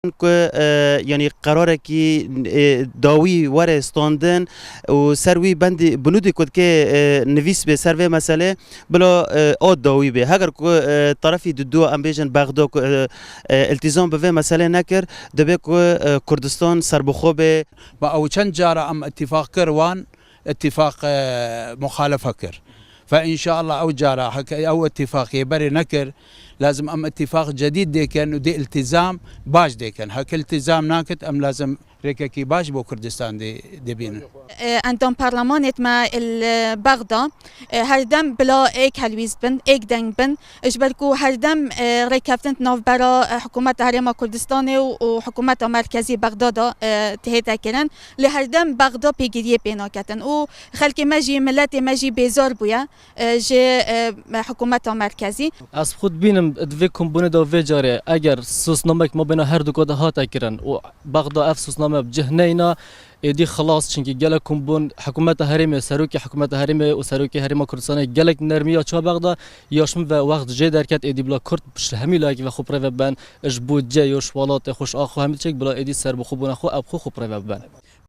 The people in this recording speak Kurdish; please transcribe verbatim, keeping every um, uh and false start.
ku, e, yanî qerarekî, e, dawî were standin û ser wî bendî binûdî ku dike, e, nivîs bê ser vê meselê, bila, e, a dawî bê. Heger ku, e, terefî didu, em bêjin Bexda ku, e, e, îltîzam bi vê meselê nekir, dibe ku, e, Kurdistan serbixwe bê. Ma ew çend cara em îtîfaq kir wan, îtîfaq, e, muxalefe kir. Fe înşallah ew cara heke ew îtîfaqiyê berê nekir, lazim em îtîfaq cedîd dêkin û dê îltîzam baş dêkin. Heke îltîzam nakit, em lazim rêkekî baş bo Kurdistan dê, dê bînin. E, endam parlemanêt me il Bexda, e, herdem bila êk helwîst bin, êk deng bin, ji ber ku herdem, e, rêkeftin di navbera, e, hikûmeta Herêma Kurdistanê û, û hikûmeta merkezî Bexda de, e, tihête kirin. Lê herdem Bexda pêgiriyê pê naketin û xelkê me jî, miletê me jî bêzar bûye, e, ji, e, hikûmeta merkezî. Ez bi xwe dibînim di vê kombûnê de vê carê eger sosnamek mabêna her du ka de hate kirin û Bexda ev sosname bi cih neyna, êdî xilas, çinkî gelek kombûn hikûmeta herêmê, serokê hikûmeta herêmê û serokê Herêma Kurdistanê gelek nermiya çawa Bexda, ya ji min ve wext jê derket êdî bila Kurd ji hemî layekî ve xwe bi rê ve biben, ji budcê yo, ji welatê xwe, ji a xwe hemî tiştek bila êdî serbixwebûna xwe ev xwe xwe bi rê ve biben.